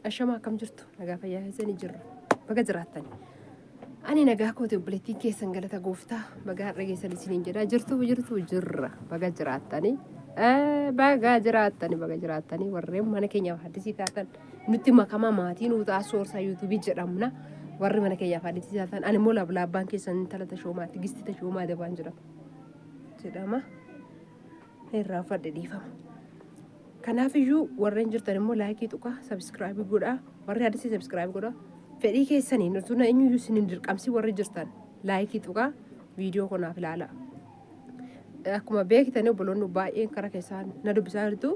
Ashamaa, akkam jirtu? Nagaa fayyaa keessanii jirra. Baga jiraattani. Ani nagaa kooti, obboleettiin keessan, galata gooftaa. Baga har'a geessan isiniin jedha. Jirtu, jirtu, jirra. Baga jiraattani. Baga jiraattani, baga jiraattani. Warreen mana keenyaaf haddisii taatan nutti makamaa, maatii nuu ta'a. Soorsaa YouTubeii jedhamna. Warri mana keenyaaf haddisii taatan, ani immoo lablaabbaan keessan intala Tashoomaatti, Gisti Tashoomaa Dabaan jedhama. Jedhama. Irraanfadhe, dhiifama. Kanaafiyyuu warreen jirtan immoo likeii tuqaa, subscribeii godhaa. Warri haddisii subscribeii godhaa. Fedhii keessaniin utuu na eenyuyyuu isin hin dirqamsi, warri jirtan likeii tuqaa, viidiyoo kanaaf ilaala. Akkuma beektanii, obboloonni baay'een karaa keessaa na dubbisaa jirtu.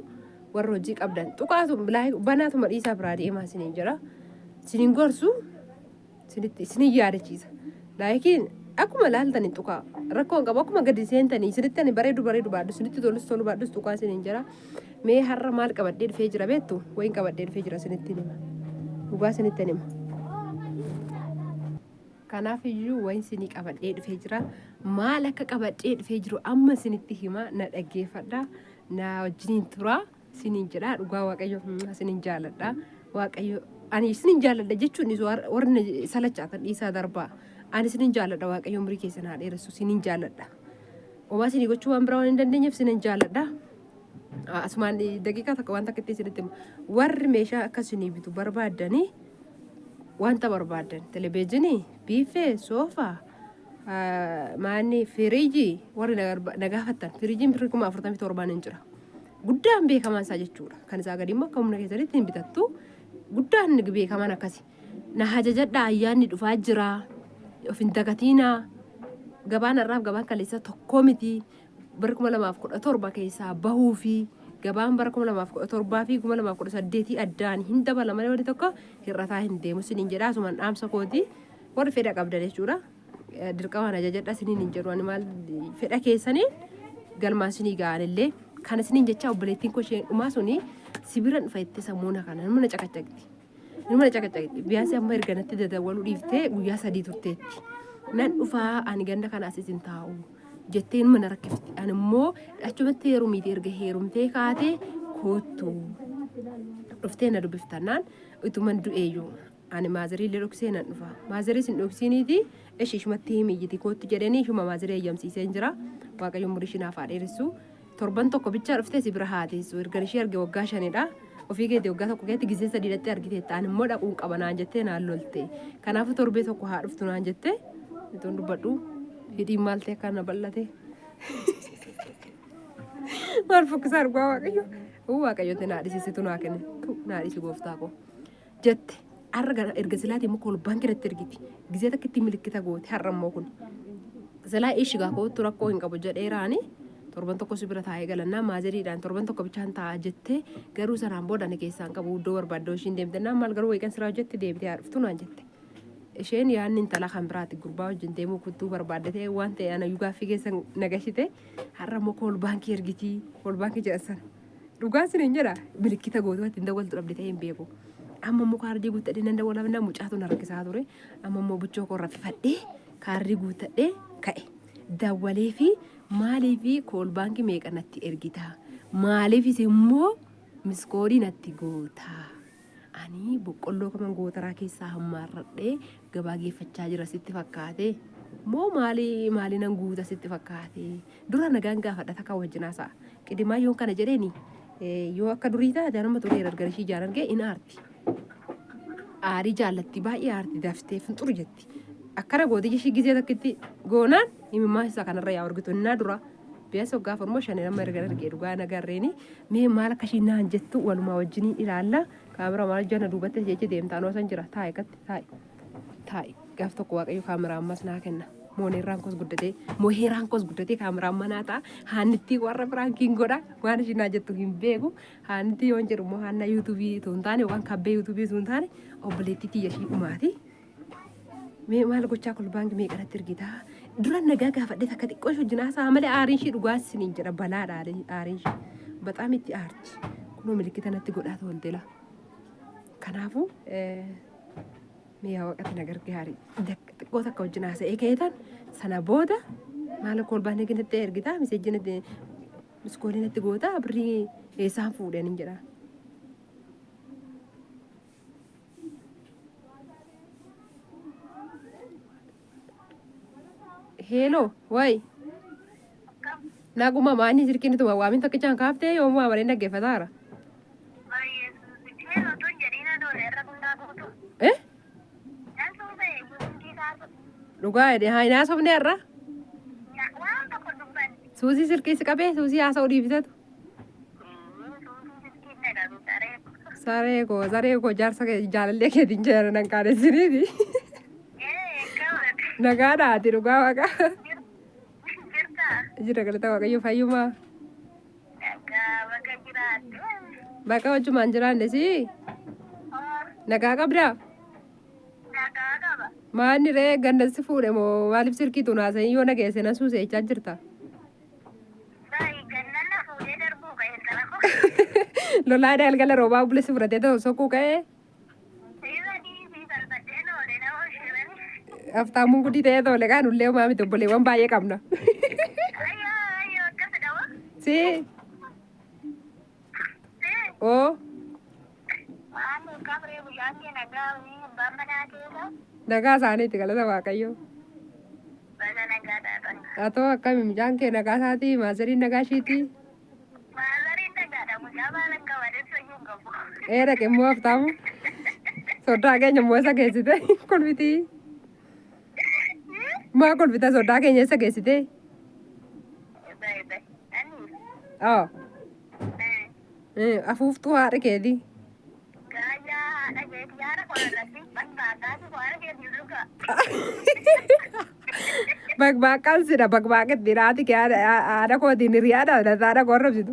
Warri hojii qabdan tuqaatu banaatuma dhiisaa biraa deemaa isiniin jira. Isiniin gorsu, isinitti isinin yaadachiisa. Likeiin akkuma ilaaltanii tuqaa, rakkoo hin qabu. Akkuma gadi seentanii isinitti ani bareedu bareedu baadhu, isinitti tolus tolu baadhus, tuqaa isiniin jira. Mee har'a maal qabadhee dhufee jira beektu? Wayin qabadhee dhufee jira, isinitti hima. Dhugaa isinitti hima. Kanaaf iyyuu wayin isinii qabadhee dhufee jira. Maal akka qabadhee dhufee jiru amma isinitti hima, na dhaggeeffadha. Na wajjiniin tura isiniin jedha. Dhugaa Waaqayyo isiniin jaaladha. Waaqayyo ani isiniin jaaladha jechuun warri salachaatan dhiisaa darbaa. Ani isiniin jaaladha. Waaqayyo umurii keessan haa dheeressu, isiniin jaaladha. Homaa isinii gochuu waan biraa waan hin dandeenyeef isiniin jaaladha. Asumaan daqiiqaa tokko waan takka itti isinitti hima. Warri meeshaa akka isinii bitu barbaaddanii, wanta barbaaddan, televezyiinii, biiffee, soofaa, maanni, firiijii, warri na gaafattan, firiijiin birrii 47,000 hin jira. Guddaan beekamaan isaa jechuudha. Kan isaa gadi immoo akka humna keessanitti hin bitattu. Guddaan beekamaan akkasi. Na hajajadhaa, ayyaanni dhufaa jira. Of hin dagatiinaa. Gabaan har'aaf gabaan kaleessa tokko miti. Bara 2017 keessaa bahuu fi gabaan bara 2017 fi 2018 addaan hin dabala malee wanti tokko hir'ataa hin deemu isiniin jedha. Asumaan dhaamsa kooti, warri fedha qabdan jechuudha. Dirqamaan ajajadha isiniin hin jedhu ani. Maal, fedha keessaniin galmaan isinii ga'an illee kan isiniin jecha. Obboleettiin koo isheen dhumaa suni sibiran dhufa itti sammuuna kana nama na caqacaqti. Nama na caqacaqti. Biyaansi amma erga natti dadawwaluu dhiiftee guyyaa 3 turteetti. Nan dhufaa, ani ganda kana as isin taa'u jettee ilma na rakkifti. Ani immoo achumatti heerumiiti, erga heerumtee kaatee koottu dhuftee na dubbiftannaan ituman du'eeyyuu ani maazarii illee dhoksee nan dhufa. Maazarii sin dhoksiniiti, ishi ishumatti himiyyiti koottu jedhanii ishuma maazarii eeyyamsiiseen jira. Waaqayyo umurii ishii naaf haa dheeressu. Torban tokko bichaa dhuftee si bira haa teessu. Ergan ishee arge waggaa 5dha. Ofii keetii waggaa tokko keessatti gisee 3 dhattee argiteetta. Ani immoo dhaquun qaba naan jettee naan lolte. Kanaafuu torbee tokko haa dhuftu naan jettee. Itoon dubbadhu hidhiin maal ta'e akka na bal'ate. Maal fokkisaa, dhugaa Waaqayyo. Uu, Waaqayyotti naa dhisiisitu naa kenne. Naa dhisi gooftaa koo. Jette har'a gara erga silaatii immoo kolbaan kiratti ergiti. Gizee takka itti milikkita goote har'a immoo kun. Silaa ishigaa kootu rakkoo hin qabu jedheeraani. Torban tokko si bira taa'ee galannaa maazeriidhaan torban tokko bichaan taa'a jettee, garuu sanaan booda ani keessaan qabu, iddoo barbaaddoo ishiin deemte naan maal garuu weeqan siraa hojjetti deebitee haa dhuftu naan jette. Isheen yaadni intala kan biraati, gurbaa wajjin deemuu kuttuu barbaadde ta'e waan ta'e ana gaaffii keessa nagashite. Har'a immoo kool baankii ergitii, kool baankii jedhan sana. Dhugaa isin hin jedha, milikkita gootuu ittiin dawwaltu dhabde ta'ee hin beeku. Amma immoo kaardii guuttadhee nan dawwalaaf na mucaatu na rakkisaa ture. Amma immoo buchoo koo raffifadhee kaardii guuttadhee ka'e. Dawwalee fi maaliif kool baankii meeqa natti ergita? Maaliifis immoo missed callii natti goota? Ani boqqolloo kaman gootaraa keessaa hammaarradhee gabaa geeffachaa jira sitti fakkaate? Moo maali, maali nan guuta sitti fakkaate? Dura nagaan gaafadha, takka wajjin haasa'a. Qidimaa yoon kana jedheeni, yoo akka durii taate anuma tureera erga ishii ijaan argee in aarti. Aarii jaallatti, baay'ee aarti, daftee finxuru jetti. Akkana gooti ishii gizee takkitti goonaan imimmaan isaa kanarra yaa argitu innaa dura. Biyya waggaa 4 moo 5 nama erga argee dhugaa nagarreeni. Mee maal akka ishiin naan jettu walumaa wajjiniin ilaalla. Kaamera maal jana duubatti jechi deemtaa noo san jira. Taa'i akkatti, taa'i. Taa'i. Gaaf tokko Waaqayyo kaameraa ammas naa kenna. Mooneerraan koos guddatee, mooheeraan koos guddatee kaameraan manaa ta'a. Haannittii warra prankiin godha. Waan ishiin naa jettu hin beeku. Haannittii yoon jedhu immoo haannaa YouTubeii utuu hin taane yookaan kabbee YouTubeii utuu hin taane obboleettii tiyya ishii dhumaati. Mee maal gochaa kolbaan meeqa natti ergitaa? Dura nagaa gaafadhee takka xiqqoo ishee wajjin haasa'a malee aariin ishee dhugaa isiniin jedha, balaadha aariin ishee. Baxaam itti aarti. Kunoo milikkita natti godhaa tolte la. Kanaafuu mee yaa waaqatti na gargaari. Xiqqoo takka wajjin haasa'ee ka'eetan sana booda maal kolbaan natti ergitaa, messageii natti, missed callii natti gootaa, birrii eessaan fuudheen hin jedha. Heeloo wayi naguma maanni silkiin ituma waamin tokkichaan kaaftee yoomuu amareen dhaggeeffataara. Eh? Dhugaa jedhe haa hin haasofne har'a. Suusii silkii si qabee suusii haasa'uu dhiiftetu. Saree koo saree koo jaarsa kee jaalallee keetiin jedhan nan qaanessiniiti. Nagaadha ati dhugaa waaqa. Jira galata waaqayyo fayyumaa. Baqa wajjumaan jiraanne si nagaa qabdaa? Maanni ree ganda si fuudhe moo maaliif silkii tun haasa'in yoo nageesse na suuse jechaa jirta? Lolaa galgala roobaa bule si fudhatee ta'u sokkuu ka'ee haftaamuun gudii ta'ee tole kaan ullee homaa miti obboleewwan baay'ee qabna. Si oo nagaa isaaniitti galata waaqayyoo. Atoo akkami mucaan kee nagaa isaatii maazariin nagaa ishiitii? Ee dhaqe immoo haftaamu. Soddaa keenya immoo isa geessite kolfitii. Maa kolfita soddaa keenya isa geessite? Oo. Afuuftuu haadha keetii. Baqbaaqaan sidha baqbaaqetti haati kee haadha kootiin hiriyaadha haadha koo arrabsitu.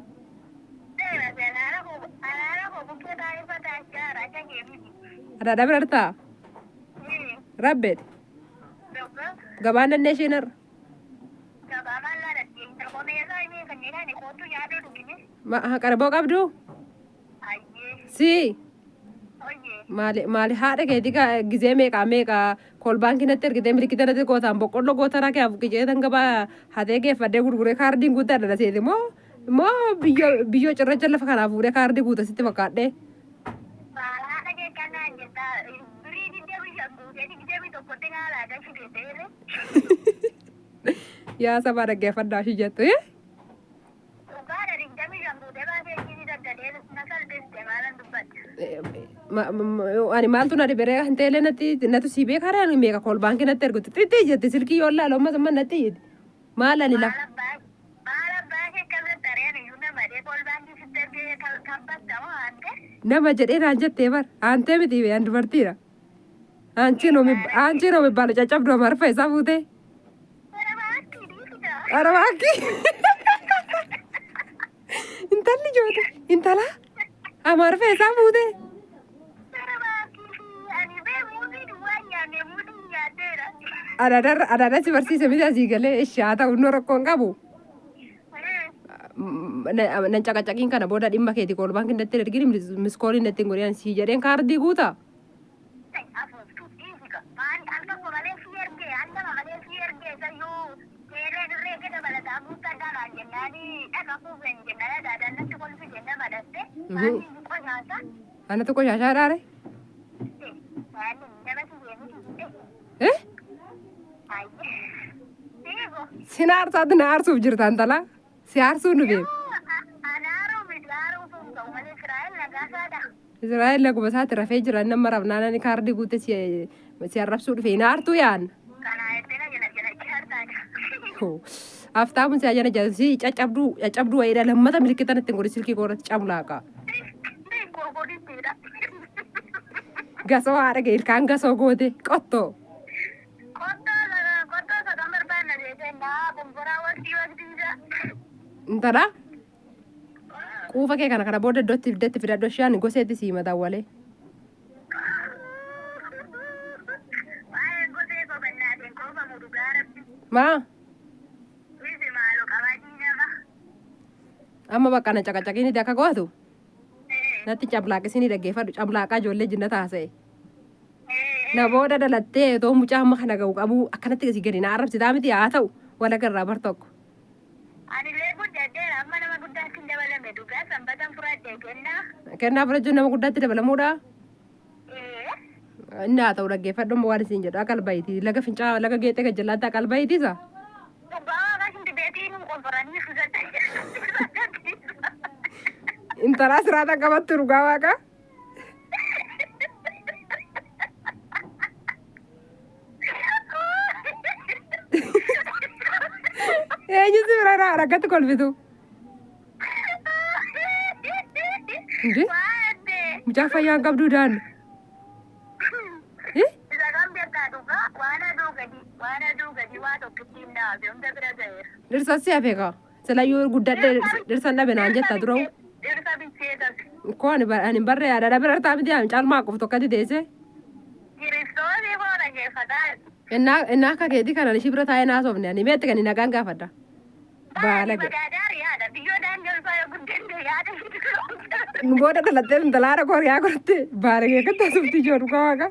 Adaadha bira jirtaa? Rabbeet. Gabaan nannee isheen har'a. Qaraboo qabduu? Si. Maali maali haadha keetii gizee meeqaa meeqaa kool baankii natti ergitee milikita natti gootaan boqqolloo gootaraa kee afuqi tan gabaa hatee geeffadhee gurguree kaardiin guutaa dhala seeti moo moo biyyoo biyyoo cirracha lafa kanaa fuudhee kaardii guuta sitti fakkaadhee. Yaa sabaa dhaggeeffadhaa ishii jettu. Eh? Ani maaltu na dhibe ree kan teelee natti natu sii beekaa ree ani meeqa kool baankii natti ergutti xixiqqii jette silkii yoo laalu ammas amma natti iyyiti. Maal ani lafa. Nama jedhee naan jettee bar aantee miti an dubartiidha. Aanchii noo mibbaalu caccabdu amarfa isaa fuutee. Arabaakki. Intalli joote intala amarfa isaa fuutee. Adaada si barsiise miti asii galee ishi haa ta'u innoo rakkoo hin qabu. Nan caqacaqiin kana booda dhimma keeti kool baankii natti hin ergin miskoolii natti hin godhin sii jedheen kaardii guutaa. Afuuftuu dhiisi ka. Maan al tokko malee si ergee al lama malee si ergee isayyuu teelee dirree kee dabalataa guuttadhaa naan jennaani dhaqa fuufen jennaan adaadaan natti kolfite nama dhatte maanni qoshaasha. Anatu qoshaashaa dhaare? Maanni nama si deemiti. Eh? Sin aarsaatti na aarsuuf jirta intala. Si aarsuu nu beeku. Israa'el laguma isaatti rafee jira inni amma rafnaan ani kaardii guute si si arrabsuu dhufe hin aartuu yaan. Haftaamuun si ajana jala si caccabduu caccabduu wayiidha lammata milikitan ittiin godhi silkii koorratti camlaaqa. Gasoo haadha kee ilkaan gasoo goote qottoo. Intala quufa kee kana kana booda iddootti fiddetti fidadhu ishee ani goseetti sii mataa walee. Maa amma bakka na caqacaqiiniti akka gootu natti cablaaqisini dhaggeeffadhu cablaaqaa ijoollee jinna taasa'e. Na booda dhalattee otoo mucaa amma kana ga'u qabuu akkanatti asii gadi na arrabsitaa miti haa ta'u walagarraa bar tokko. Anillee guddadheera amma nama guddaatti hin dabalame dhugaa sanbatan fudhadhe kennaa. Kennaa fudhachuun nama guddaatti dabalamuudha. Ee. Inni haa ta'u dhaggeeffadhu amma waan isin jedhu aqal bayitii laga fincaa laga geexee gajjallaatti aqal bayitiisa. Dhugaa waaqa shinti beetii nu qonforanii fudhatan. Intalaa siraata qabattu dhugaa waaqa. Eenyu si bira jira akkatti kolfitu? Hindi? Waate. Mucaa fayyaa hin qabduu daan. Isa kan beekaa dhugaa waan aduu gadi waan aduu gadi waa tokkitti hin dhaabe hunda bira ga'eera. Dhirsa si hafe kaa. Silayyuu guddadhee dhirsan dhabe naan jetta dura'u. Dhirsa bicheetas. Koo ani ani barree yaada bira tartaa miti ani caalmaa qof tokkotti teesse. Kiristoosii koo dhaggeeffataa. Innaa innaa akka keetii kanan ishii bira taa'ee naasofne ani meetti kan nagaan gaafadha. Baala ga'e. Badaadaari yaada biyyoo daandii ol faaya guddinne yaada. Nu booda dhalattee intala haadha kooriyaa godhatte baala ga'e akka taasifti ijoo dhugaa waaqa.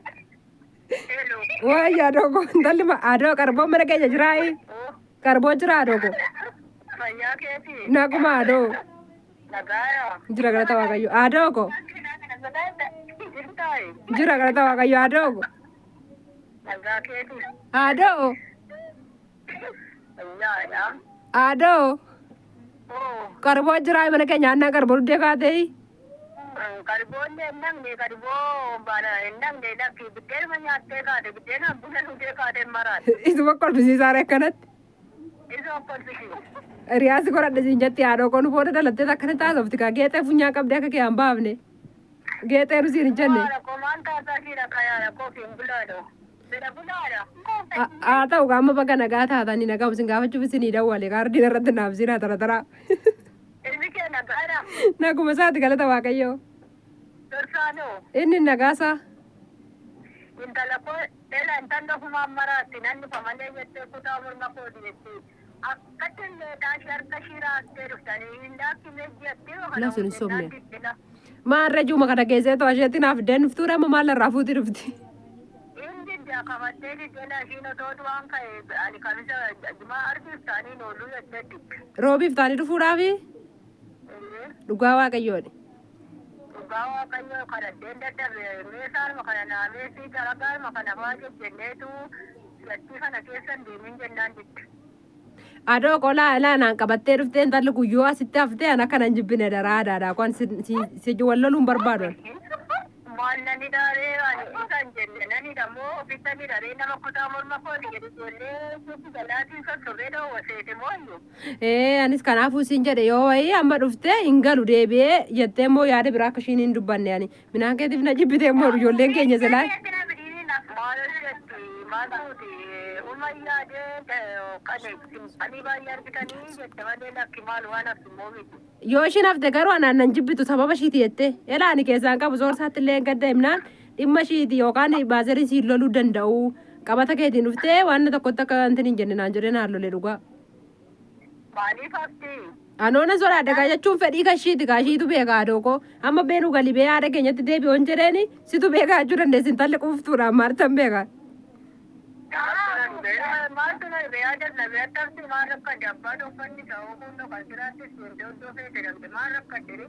Hello. Waa yaadoo koo intalli adoo qarboo mana keenya jiraayi. Qarboo jira adoo koo. Fayyaa keetii. Naguma adoo. Nagaaya. Jira galata waaqayyo adoo koo. Jirtaayi. Jira galata waaqayyo adoo koo. Nagaa keetii. Adoo. Fayyaadha. Adoo. Oo. Qarboo jiraayi mana keenya annaa qarboo duddee kaatee. Qarboollee hin dhaqne qarboo baana hin dhaqne lakki biddeenuma nyaattee kaate biddeena buna dhugdee kaate maraate. Isuma kolfisiisaa akkanatti. Isa kolfisiisa. Riyaasi godhadhe siin jetti haadhoo koo nu booda dhalattee akkana taasofti kaa geexee funyaan qabdee akka kee hin baafne. Geexee nu siin hin jenne. Rakkoo maal taasaa fi rakkayaa rakkoo fi hin bulaadha. Fedha bulaadha. Haa ta'u qaama bakka nagaa taatanii nagaa isin gaafachuuf isinii dawwale kaardiin irratti naaf siinaa tara tara. Ilmi kee nagaadha. Naguma isaati galata waaqayyoo. Dursaanoo. Inni nagaasaa. Intala koo ela intalli ofumaan maraatti nan dhufa malee jettee kutaa morma kooti jetti. Akkatti illee taashii harka ishii raastee dhuftanii hin daakkine jettee La sun hin sobne. Maarree juuma kana keessee too isheetti naaf fideen dhuftuu amma maal irraa fuuti dhufti. Inni diddaa qabattee diddela ishiin otoo du'aan ka'e ani kamisa jimaa arbiif ta'anii ooluu jetteetti. Roobiif taanii dhufuudhaafi dhugaa waaqayyoodha. Dhugaa waaqayyoo kadhadheen dadhabe meeshaanuma kana naameesii daragaanuma kana fa'aa jejjenneetu lattii kana keessa hin deemin jennaan didde. Adoo qolaa ilaa naan qabattee dhuftee intalli guyyoo asitti haftee an akkana hin jibbine daraa adaadhaa kun si wal loluun barbaadu. Maal nani daaree ani isa hin jenne nani dammoo ofitti ni daree nama kutaa morma kooti jedhu ijoollee keessa jalaatiin sossobee dhoowwaseete mooyyu. Ee anis kanaafuu siin jedhe yoo wayii amma dhuftee hin galu deebi'ee jettee immoo yaada biraa akka ishiin hin dubbanne ani minaan keetiif na jibbitee immoo ijoolleen keenya silaa. Maal jetti maal tuuti uma yaadee qane ani baay'ee argitanii jette malee lakki maal waan hafti immoo miti. Yoo ishiin hafte garuu anaan nan jibbitu sababa ishiiti jettee elaa ani keessaan qabu soorsaatti illee hin gadda himnaan dhimma ishiiti yookaan baazarii siin loluu danda'u qabata keetiin dhuftee waan tokkotti akka wanti hin jenne naan jedhee naan lole dhugaa. Maaliif hafti? Anoona sodaadha gaa jechuun fedhii kan ishiiti gaa ishiitu beekaa adookoo amma beenuu galii bee haadha keenyatti deebi'oon hin jedheeni situ beekaa jechuu dandeessi intalli quuftuudha maartan beekaa. Maaltu na dhibee yaada attamti maal rakkadde abbaan uffanni ta'uu kun kan jiraatti seentee iddoo feete dhabde maal rakkadde?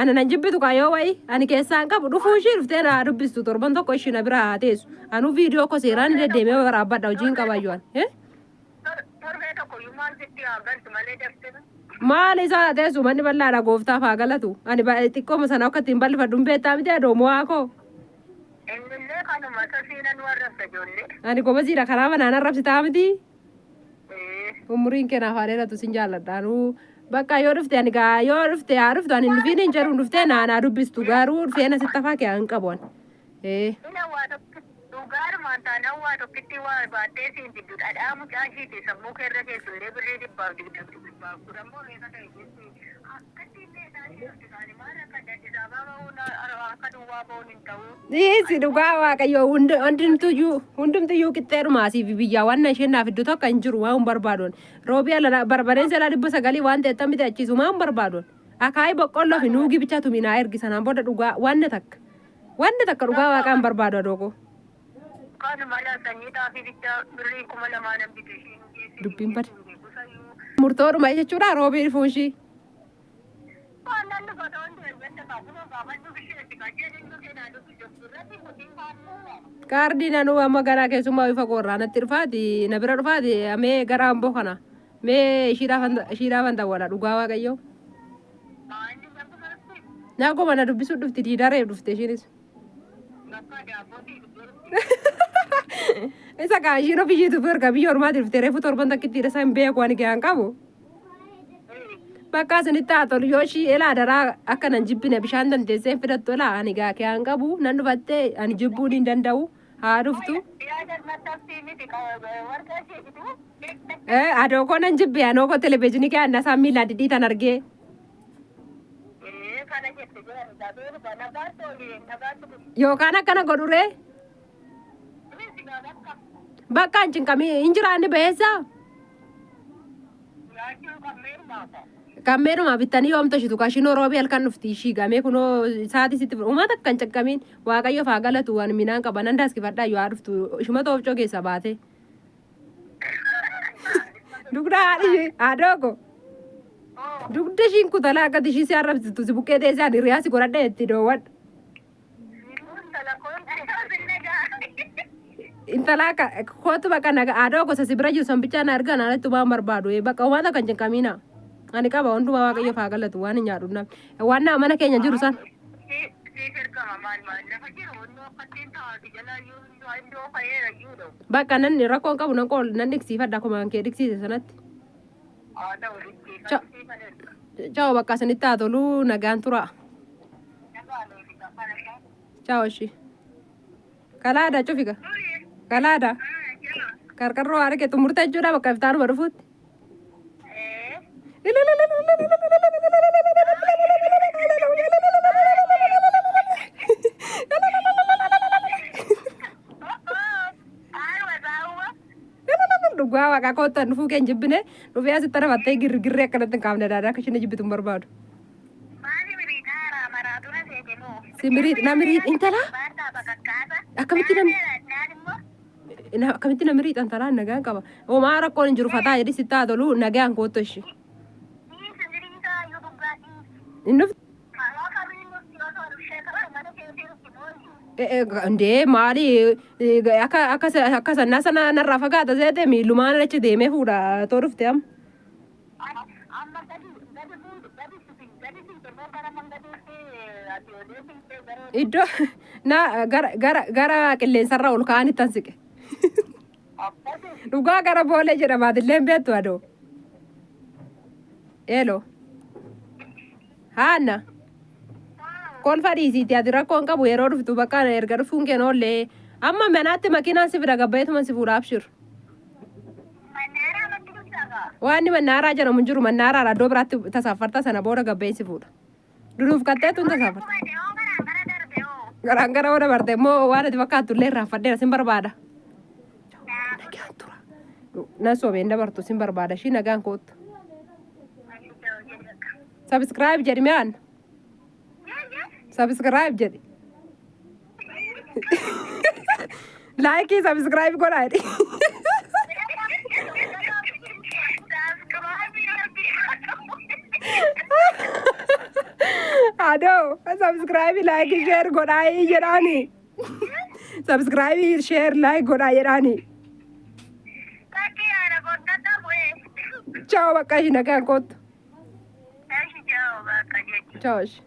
Ana nan jibbitu kaa yoo wayi ani keessaan qabu dhufuu ishii dhuftee na dubbistu torban tokko ishii na bira haa teessu anuu viidiyoo ko seeraan deddeemee waraabbadha hojiin qabayyuu ani. Torbee tokko iyyuu maal sitti haa galtu malee daftee. Maal isaa haa teessu manni bal'aadha gooftaaf haa galatu ani xiqqooma sana akka ittiin bal'ifadhu hin beektaa miti adoomoo haa koo. Innillee kanuma sasiinan warra ijoollee. Ani gobasiidha karaa manaan arrabsitaa miti. Umuriin keenaaf haa dheeratu sin jaalladha anuu bakka yoo dhufte ani gaa yoo dhufte haa dhuftu ani hin dhufiin hin jedhu dhuftee naa dubbistu garuu dhufee na sitti hafaa kee hin qabu ani. Ina waa tokko dhugaadhumaan taanaan waa tokkitti waa baattee siin diddu dhadhaa mucaa ishiiti sammuu keerra keessu illee birrii dhibbaaf digdamti dhibbaaf kudhan meeqa ta'e jetti akkatti illee taasii dhufte taane maal akka Addis Ababa harka duwwaa ba'uun hin ta'u. Dhiisi dhugaa waaqayyo hundumtuyyuu hundumtuyyuu qixxeedhuma asii fi biyyaa waan isheen naaf iddoo tokko hin jiru waan hin barbaaduun roobii ala barbareen salaa 900 waan ta'e miti achiisu waan hin barbaaduun akaayii boqqolloo fi nuugii bicha tuminaa ergi sanaan booda dhugaa wanni takka wanni takka dhugaa waaqaa hin barbaadu adooko. Kanuma sanyii xaafii bichaa birrii 2000 nan bite ishiin geessi. Dubbiin bade. Murtoodhuma jechuudha roobii dhufuun ishii. Waan nan dhufa ta'uun deebi'atta kaasuma gaafadhu bisheetti qajeelin dhufee naa dhufi irratti kutiin kaa'u. Kaardiin anuu amma gara keessummaa bifa koorraa natti dhufaati na bira dhufaati amee gara amboo kana. Mee ishiidhaafan dawwala dhugaa Waaqayyoo. Naagoma na dubbisuu dhufti diidareef dhufte ishiinis. Isa kaa ishiin ofii ishiitu erga biyya ormaati dhufte reefu torban takkitti isa hin beeku ani ga'an qabu. Bakka isinitti haa tolu yoo ishii elaa daraa akka nan jibbine bishaan dandeessee hin fidattu elaa ani gaa kiyaan qabu nan dhufattee ani jibbuun hin danda'u haa dhuftu. Adoo koo nan jibbe anoo koo televezyiinii kee annasaa miilaan dhidhiitan argee. Yookaan akkana godhuree bakka hin cinqamii hin jiraanni baheessaa. Kammeedhuma bittanii yoom toshitu kashinoo roobii halkan dhufti ishii gamee kunoo sa'aatii sitti uummata akka hin cinqamiin waaqayyoof haa galatu waan minaan qaba nan daaskifadhaa yoo haa dhuftu ishuma toofcoo keessa baate. Dugda haadhi ishee haadhoo koo. Dugda ishiin kutalaa akkati ishii si arrabsitu si buqqee teessee ani hiriyaa si godhadha itti doowwadha. Intala akka kootu bakka naga haadhoo gosa si bira jiru san bichaa na argaa naanatti waan barbaadu bakka waan takka hin cinqamiina. Ani qaba hundumaa waaqayyoof haa galatu waan hin nyaadhu namni waan na mana keenya jiru san. Bakka nan rakkoon qabu nan qool nan dhiqsiifadha akkuma kee dhiqsiise sanatti. Ciao bakka isinitti haa tolu nagaan turaa. Ciao ishii. Kalaada cufiga. Kalaada. Qarqarroo haadha kee xumurte jechuudha bakka iftaanuma dhufuutti. Dhugaa waaqa koottan dhufuu kee hin jibbine dhufee asitti rafattee girgirree akkanatti hin kaafne daadaa akka isheen jibbitu hin barbaadu. Simiriit namiriit intala akkamitti namni akkamitti namni riixan talaan nagaan qaba. Homaa rakkoon hin jiru fataa jedhi sitti haa tolu nagaan koottu ishi. Hin dhuftu. Indee maali akka akka akka sannaa sana narraa fagaata seete miilumaan achi deemee fuudha too dhufte amma. Iddoo na gara gara gara qilleensarra ol ka'an ittan siqe. Dhugaa gara boolee jedhama atillee hin beektu adoo. Eelo. Haanna. Kolfa dhiisiiti ati rakkoo hin qabu yeroo dhuftu bakka erga dhufuun keen oollee amma manaatti makiinaan si fida gabbayeetuma si fuudha abshir. Mannaaraa matti dhuftaa kaa. Waan inni mannaaraa jedhamu hin jiru mannaaraadha iddoo biraatti tasaafarta sana booda gabbeen si fuudha. Duduuf katteetu hin tasaafarta. Qubate hoo garaan gara darbe hoo. Garaan gara hoo dabarte immoo waan ati fakkaattu illee irraanfadheera sin barbaada. Nagaan tura. Nan soomeen dabartu sin barbaada ishii nagaan koottu. Subscribe jedhi mi'aan. Subscribe jedhi. Laayikii subscribe godhaa jedhi. Adoo subscribe laayikii share godhaa jedhaani. Subscribe share like godhaa jedhaani. Ciao bakka ishii nagaan koottu. Ciao ishii.